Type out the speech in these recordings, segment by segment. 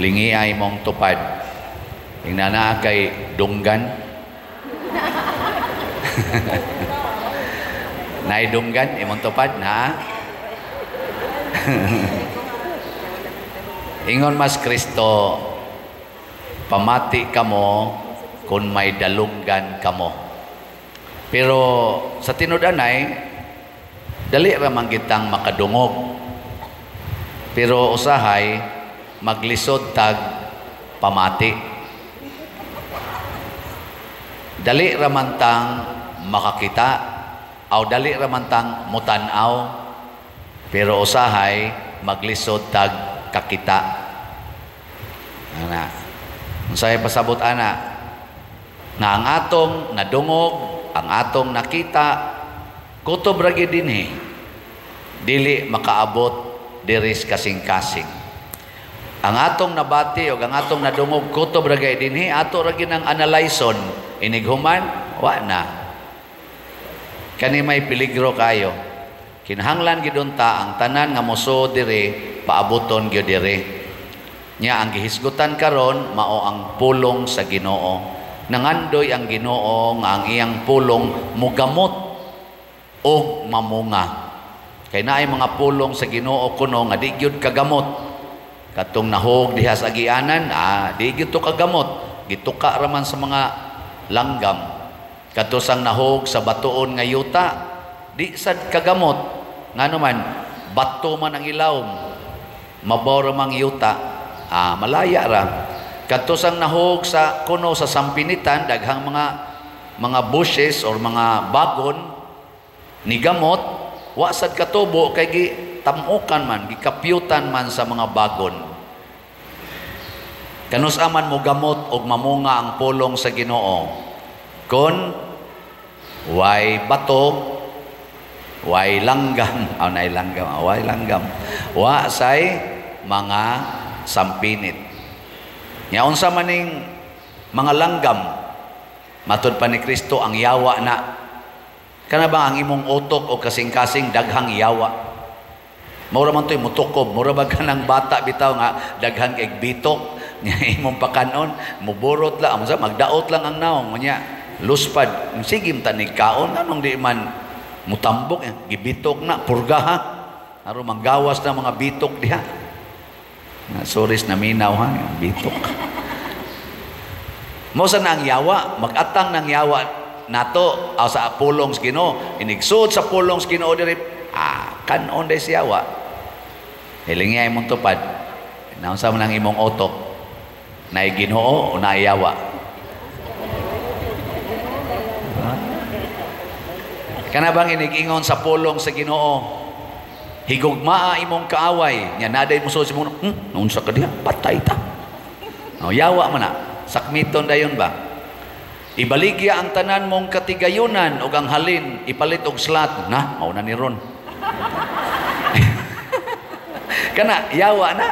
Lingiay mong tupad. Ingna naa kay dunggan. Naay dunggan imong tupad na. Ingon mas Kristo, pamati kamo kung may dalunggan kamo. Pero sa tinud-anay, dali ra man kitang makadungog. Pero usahay maglisod tag pamati. Dali ra man tang makakita aw dali ra man tang mutan-aw. Pero usahay maglisod tag kakita. Ana. Unsay pasabot ana? Nga ang atong nadungog, ang atong nakita, kutob ra gyud dinhi. Dili makaabot diri sa kasing-kasing. Ang atong nabati o ang atong nadungog, kutob ra gyud dinhi, ato ra gyud ang analyson. Inighuman, wa na. Kani may peligro kayo. Kinahanglan gyud unta ang tanan nga mosuod diri paaboton gyud diri. Nya ang gihisgutan karon mao ang pulong sa Ginoo. Nangandoy ang Ginoo nga ang iyang pulong mugamot og mamunga. Kay naay mga pulong sa Ginoo kuno nga di gyud kagamot. Katong nahog diha sa agianan, di gyud to kagamot. Gituka ra man sa mga langgam. Kato sang nahog sa batuon nga yuta, di sad kagamot. Ngano man, bato man ang ilawom, mabaw ra mang yuta, malaya ra. Kadto sang nahog sa kuno sa sampinitan, daghang mga bushes or mga bagon ni gamot, wa sad katubo kay gitamukan man, gikapyutan man sa mga bagon. Kanus aman mo gamot og mamunga ang pulong sa Ginoo kon way bato, way langgam, aw nay langgam, way langgam, wa say mga sampinit. Nya unsa maning mga langgam? Matud pa ni Kristo ang yawa na. Kana ba ang imong utok o kasing-kasing daghang yawa? Mura man to'y mutukob, mura ba kanang bata bitaw nga daghang kay bitok nya imong pakanon, muburot lang, unsa magdaot lang ang naong nya luspad. Sige tanig kaon anong di man mutambok, gibitok na purga ha. Aron manggawas na mga bitok diha. Sorry na minaw ha, bitok. Mo sa na ang yawa, magatang ng yawa nato aw sa pulong sa Ginoo, inigsuod sa pulong sa Ginoo diri, kanon day si yawa. Hilingi imong tupad. Naunsa man ang imong utok? Naay Ginoo o naay yawa? Kana bang inigingon sa pulong sa Ginoo? Higugmaa imong kaaway, nya naday mo sa imong, naunsa ka diha, patay ta. O, yawa man na, sakmiton dayon ba? Ibaligya ang tanan mong katigayunan og ang halin, ipalit og slat, na, mao na ni ron. Kana, yawa na.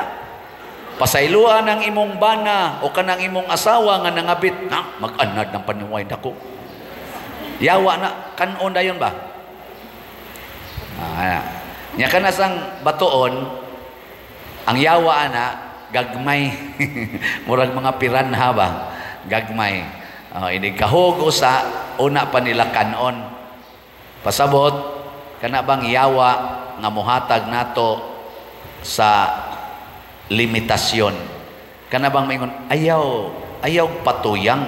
Pasayloan ang imong bana o kanang imong asawa nga nangabit, na, mag-anad ng panuway dako. Yawa na, kanon dayon ba? Nya kana sang batuon, ang yawa ana gagmay. Murag mga piranha ba, gagmay. Inig kahog usa una pa nila kanon. Pasabot kana bang yawa nga mohatag nato sa limitasyon. Kana bang maingon ayaw, ayaw patuyang.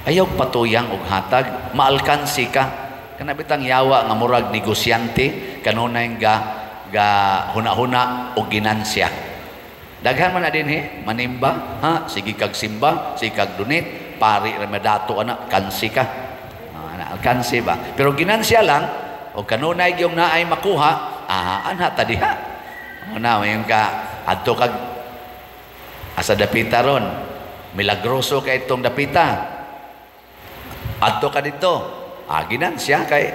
Ayaw patuyang og hatag, maalkansi ka. Kana bitang yawa nga murag negosyante kanunay ga huna-huna og ginansya. Daghan man na dinhi, manimba, ha, sige kag simba, sige kag donate, pari ra madato ana, kansi ka. Ana, alkansi ba? Pero ginansya lang og kanunay gyung naay makuha, anha ta diha. Una mayon ka adto kag asa dapita ron. Milagroso kay itong dapita. Adto ka dito. Ginansya kay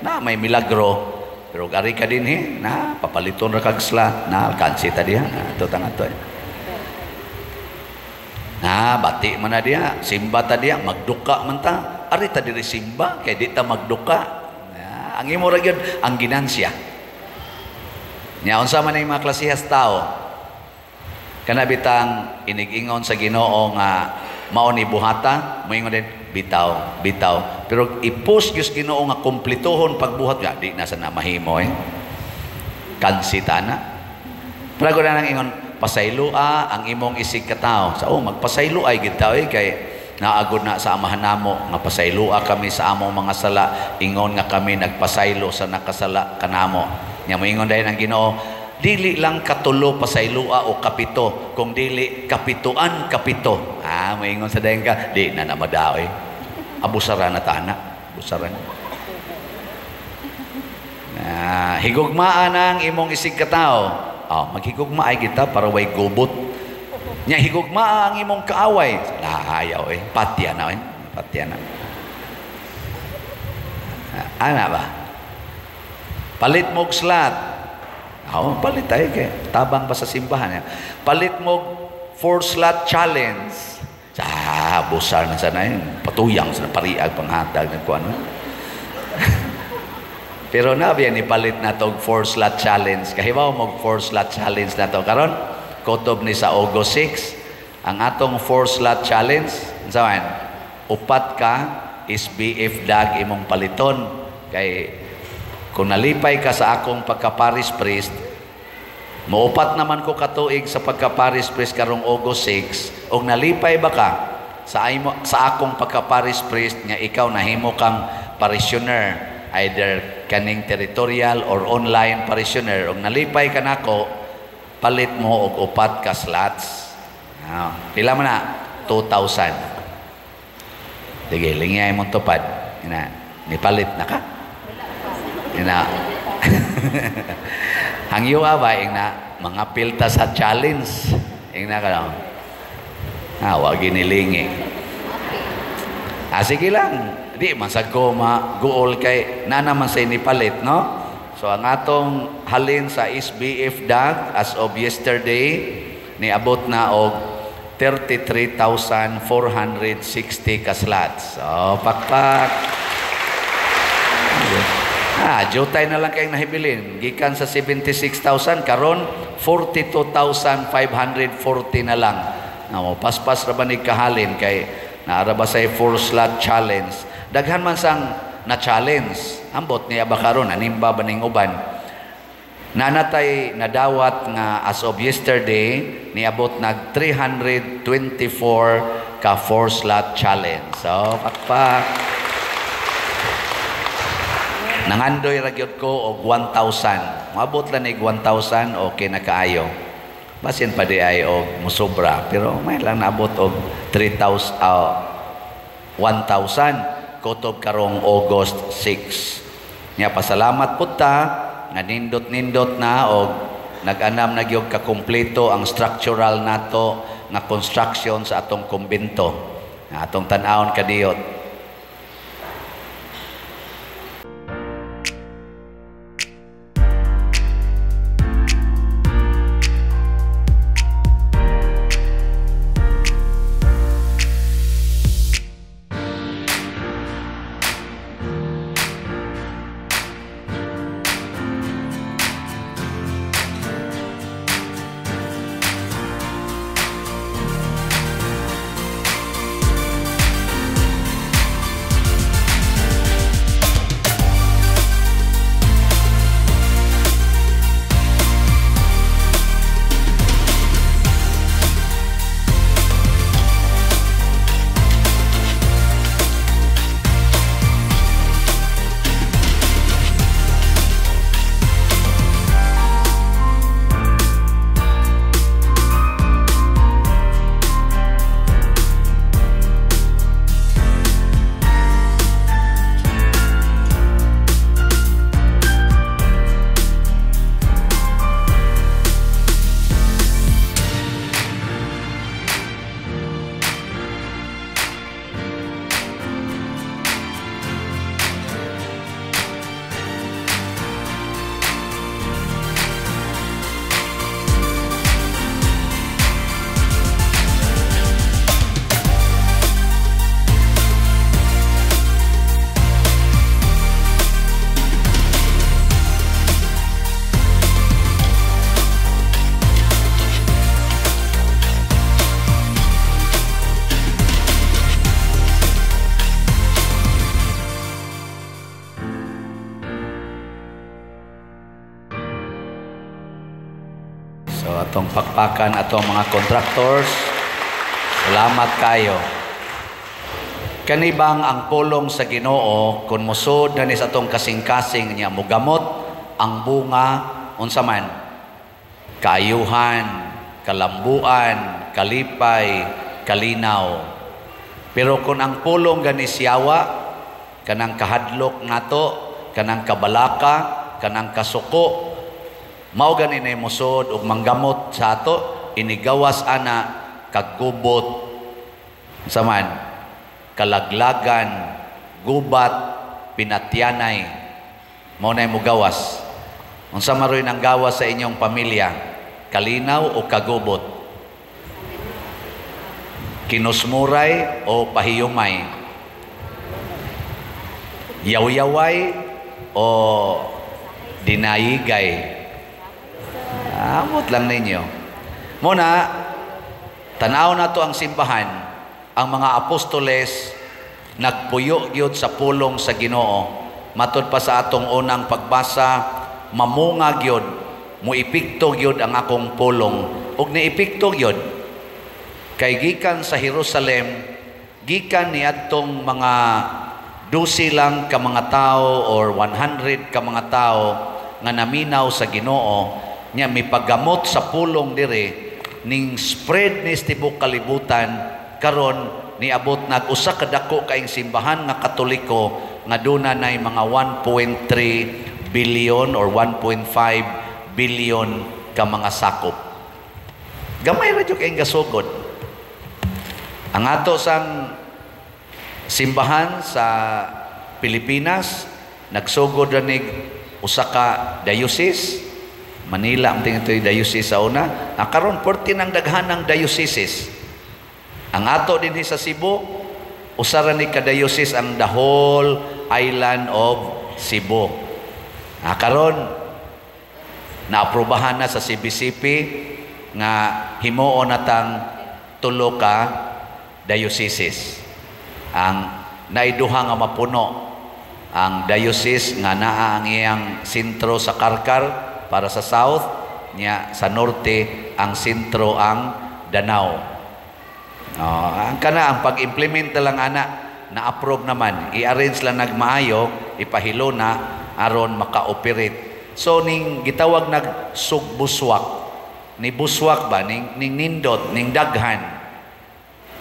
na may milagro. Pero ari ka dinhi, na papaliton ra kag slat, na alkansi ta diha, ato ta nga to. Na bati man na diha, simba ta diha, magduka man ta. Ari ta diri simba kay di ta magduka. Na, ang imo ra gyud ang ginansya. Nya unsa man ang mga klasehas tao? Kana bitang inig-ingon sa Ginoo nga mao ni buhata, moingon din bitaw, bitaw. Pero i-push gyud Ginoo nga kumpletohon pagbuhat nga di na sa na mahimo eh. Kansita na. Pero na nang ingon pasayloa ang imong isig katawo. Sa oh magpasaylo ay gid tao eh, kay naagod na sa amahan namo nga pasayloa kami sa among mga sala, ingon nga kami nagpasaylo sa nakasala kanamo. Nya moingon dayon ang Ginoo, dili lang katulo pasayloa o kapito, kung dili kapituan kapito. Ah, moingon sa dayon ka, di na namadao eh. Abusaran na tana, abusaran. Ah, higugmaan ang imong isig katawo. Oh, maghigugma ay kita para way gubot. Nya higugmaa ang imong kaaway. Lahayaw eh. Patya na eh. Patya na. Ana ba? Palit mo og slot. Oh, palit ay kay tabang pa sa simbahan. Eh. Palit mo four slot challenge. Sa busar na sana yun. Patuyang sa pariag panghatag ng kuano. Pero na biya ni palit na to og four slot challenge. Kahibaw mo og four slot challenge na to karon. Kotob ni sa August 6 ang atong four slot challenge. Unsa man? Upat ka SBF dag imong paliton kay kung nalipay ka sa akong pagka-parish priest, muupat naman ko katuig sa pagka-parish priest karong August 6, og nalipay ba ka sa sa akong pagka-parish priest nga ikaw nahimo kang parishioner, either kaning territorial or online parishioner, og nalipay ka nako, palit mo og upat ka slots. Ah, pila man na? 2,000. Sige, lingay mong tupad. Ina, nipalit na ka? Ina. Hangyo ba ina mga pilta sa challenge. Ina ka lang. Ah, wa ginilingi. Ah, sige lang. Di man sad ko maguol kay na naman sa inipalit, no? So ang atong halin sa SBF dag as of yesterday niabot na og 33,460 ka slots. So pakpak. Ah, jutay na lang kayong nahibilin. Gikan sa 76,000 karon 42,540 na lang. No, paspas ra ba ni kahalin kay naara ba say four slot challenge. Daghan man sang na challenge. Ambot niya ba karon animba ba ning uban. Nanatay nadawat nga as of yesterday niabot nag 324 ka four slot challenge. So pakpak. Nangandoy ra gyud ko og 1,000. Moabot lang nig 1,000, okay na kaayo. Basin pa di ay og musobra, pero may lang naabot og 3,000 1,000 kutob karong August 6. Nya pasalamat pud ta nga nindot-nindot na og nag-anam na gyud ka kumpleto ang structural nato nga construction sa atong kumbento. Nga atong tan-awon kadiyot. So atong pakpakan atong mga contractors. Salamat kayo. Kanibang ang pulong sa Ginoo kung musod na ni sa atong kasing-kasing niya mugamot ang bunga, unsa man? Kaayuhan, kalambuan, kalipay, kalinaw. Pero kung ang pulong gani siyawa, kanang kahadlok nato, kanang kabalaka, kanang kasuko, mao gani na musod ug manggamot sa ato, inigawas ana kagubot sa man, kalaglagan, gubat, pinatyanay, mao na mugawas. Unsa maroy nang gawas sa inyong pamilya? Kalinaw o kagubot? Kinusmuray o pahiyumay? Yawyaway o dinayigay? Amot lang ninyo. Muna, tanaw na to ang simbahan, ang mga apostoles nagpuyo gyud sa pulong sa Ginoo. Matud pa sa atong unang pagbasa, mamunga gyud, muepekto gyud ang akong pulong. Ug niepekto gyud kay gikan sa Jerusalem, gikan niadtong mga 12 lang ka mga tao or 100 ka mga tao nga naminaw sa Ginoo nya mipagamot sa pulong dire, ning spread ni tibok kalibutan. Karon niabot nag usa ka dako kaing simbahan nga Katoliko nga duna nay mga 1.3 billion or 1.5 billion ka mga sakop. Gamay ra jud kaayong gasugod. Ang ato sang simbahan sa Pilipinas nagsugod ra nig usa ka diocese, Manila ang tingin ito'y diocese sa una. Ah, karon perti ng daghanang dioceses. Ang ato dinhi sa Cebu, usa ra ni ka diocese, ang the whole island of Cebu. Ah, karon naaprubahan na sa CBCP nga himuon natang tulo ka dioceses. Ang naiduha nga mapuno ang diocese nga naa ang iyang sentro sa Carcar para sa south niya, sa norte ang sentro ang Danao. Oh, ang kana ang pag-implement na lang ana, na-approve naman, i-arrange lang nagmaayo, ipahilo na aron maka-operate. So ning gitawag nag sugbuswak, ni buswak ba ning nindot ning daghan.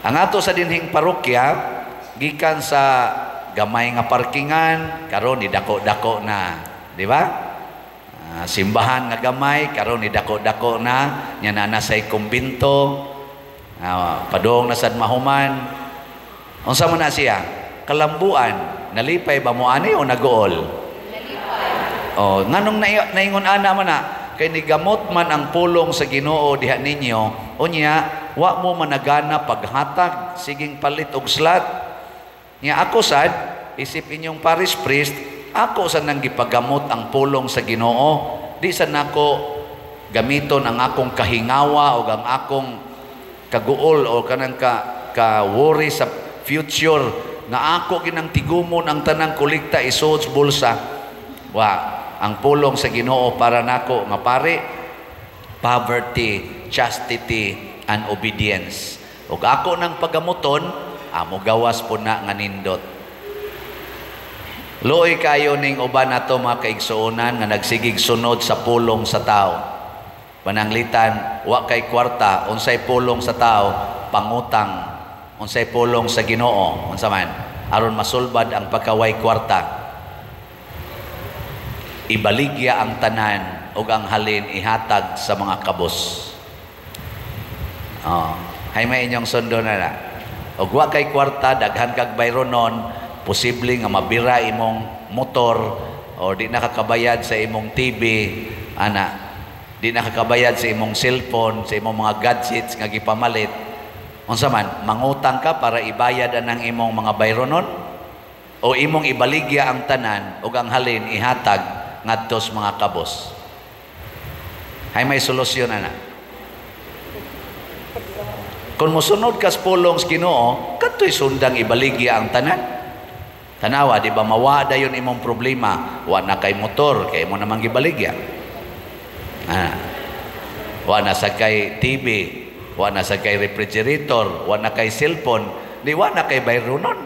Ang ato sa dinhing parokya, gikan sa gamay nga parkingan, karon ni dako-dako na, di ba? Simbahan nga gamay, karon ni dako-dako na, nya na nasay kumbinto, padong na sad mahuman. Unsa man na siya? Kalambuan. Nalipay ba mo ani o naguol? Nalipay. Oh, nganong naingon ana man na? Kay nigamot man ang pulong sa Ginoo diha ninyo, unya wa mo managana paghatag, siging palit og slot. Nya ako sad, isip inyong parish priest, ako sa nang gipagamot ang pulong sa Ginoo. Di sa nako gamiton ang akong kahingawa o ang akong kaguol o kanang ka worry sa future nga ako ginang tigumon ang tanang kolekta isuod sa bulsa. Wa, ang pulong sa Ginoo para nako nga pare, poverty, chastity, and obedience. Ug ako nang pagamuton, amo gawas po na nga nindot. Luoy kayo ning uban nato mga kaigsuonan nga nagsigig sunod sa pulong sa tao. Pananglitan, wa kay kwarta, unsay pulong sa tao, pangutang. Unsay pulong sa Ginoo, unsa man, aron masulbad ang pagkaway kwarta. Ibaligya ang tanan ug ang halin ihatag sa mga kabos. Oh, hay may inyong sundo na na. Ug wa kay kwarta, daghan kag bayronon, posible nga mabira imong motor o di nakakabayad sa imong TV, ana, di nakakabayad sa imong cellphone, sa imong mga gadgets nga gipamalit. Unsa man, mangutang ka para ibayad anang imong mga bayronon o imong ibaligya ang tanan ug ang halin ihatag ngadto sa mga kabos. Hay may solusyon ana. Kung mosunod ka sa pulong sa Ginoo, kadto'y sundang ibaligya ang tanan. Tanawa, di ba mawa dayon imong problema, wa na kay motor, kay imo namang gibaligya. Wa na sa kay TV, wa na sa kay refrigerator, wa na kay cellphone, di wa na kay bayronon.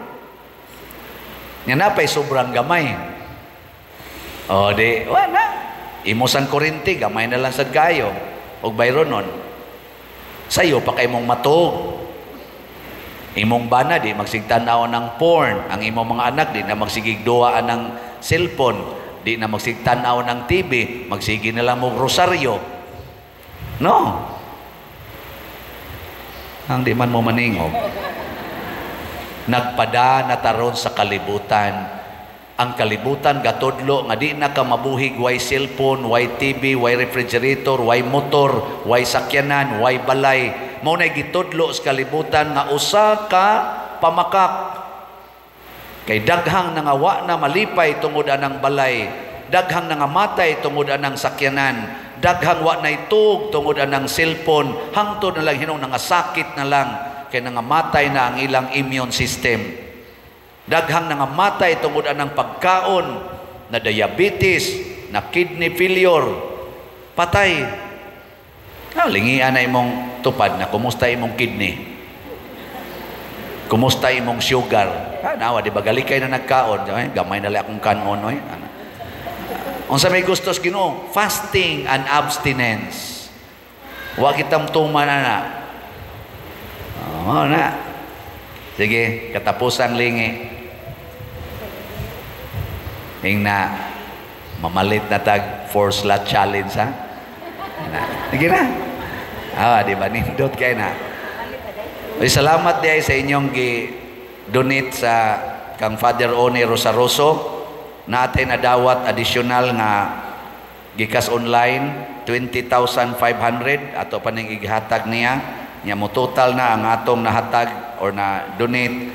Nga napay sobrang gamay. O di, wa na. Imo sang kuryente, gamay na lang sad kayo. Og bayronon. Sayo pa kay mong matug. Imong bana di magsigtanaw ng porn. Ang imong mga anak di na magsigig duwa ng cellphone, di na magsigtanaw ng TV, magsige na lang mo rosaryo. No. Ang di man mo maningog. Nagpada na taron sa kalibutan. Ang kalibutan gatudlo nga di na ka mabuhig way cellphone, way TV, way refrigerator, way motor, way sakyanan, way balay. Mao nay gitudlo sa kalibutan nga usa ka pamakak. Kay daghang nangawa na malipay tungod anang balay, daghang nangamatay tungod anang sakyanan, daghang wa nay tug tungod anang cellphone, hangtod na lang hinong nangasakit na lang kay nangamatay na ang ilang immune system. Daghang nangamatay tungod anang pagkaon, na diabetes, na kidney failure, patay. Ah, lingian na imong tupad na kumusta imong kidney? Kumusta imong sugar? Ah, nawa, di ba galikay na nagkaon? Ay, gamay na lang akong kanon. Oy. Ano? Unsa may gustos Ginoo? Fasting and abstinence. Wa kitang tuman na. Oh, na. Sige, katapusan lingi. Ing na, mamalit na tag four slot challenge, ha? Na. Sige na. Ah, di ba? Nindot kay na. Uy, salamat di ay sa inyong gi-donate sa kang Father Oni Rosaroso. Natin nadawat additional nga gikas online 20,500 ato pa ning igihatag niya. Nya mo total na ang atong nahatag or na donate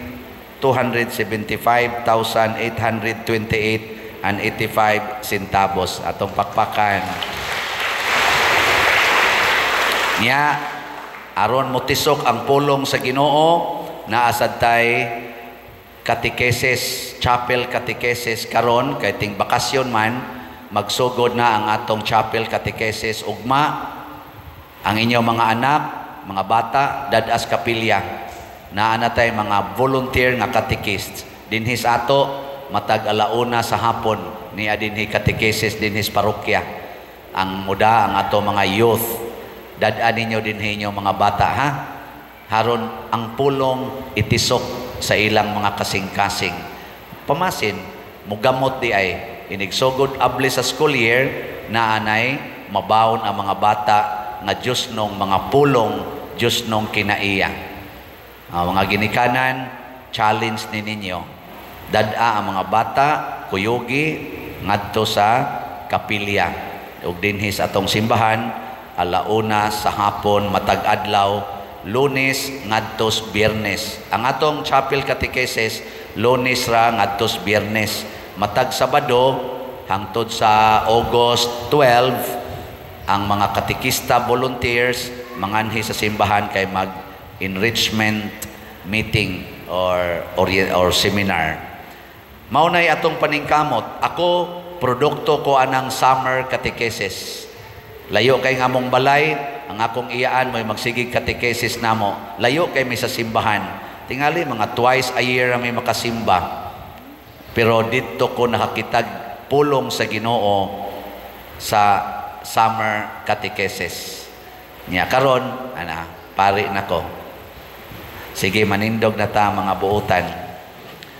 275,828 and 85 centavos atong pakpakan. Nya aron motisok ang pulong sa Ginoo, naasad tay catechesis, chapel catechesis karon kay ting bakasyon man, magsugod na ang atong chapel catechesis ugma. Ang inyong mga anak, mga bata, dadas kapilya. Naa na tay mga volunteer nga catechist dinhi sa ato matag alauna sa hapon niya dinhi catechesis dinhi sa parokya. Ang muda ang ato mga youth, dad-an ninyo dinhi inyong mga bata, ha, haron ang pulong itisok sa ilang mga kasing-kasing. Pamasin mugamot di ay inigsugod abli sa school year na anay mabawon ang mga bata nga Diyos nung mga pulong, Diyos nung kinaiya. Mga ginikanan, challenge ni ninyo. Dad-a ang mga bata, kuyugi, ngadto sa kapilya. Ug dinhi sa atong simbahan, alauna sa hapon, matag adlaw, Lunes ngadtos Biyernes. Ang atong chapel catechesis, Lunes ra ngadtos Biyernes. Matag Sabado, hangtod sa August 12, ang mga katekista volunteers manganhi sa simbahan kay mag-enrichment meeting or seminar. Maunay atong paningkamot. Ako, produkto ko anang summer catechesis. Layo kay nga among balay, ang akong iyaan mo'y magsigig catechesis namo. Layo kay mi sa simbahan. Tingali, mga twice a year may makasimba. Pero dito ko nakakitag pulong sa Ginoo sa summer catechesis. Nya karon, ana, pari nako. Sige, manindog na ta mga buutan.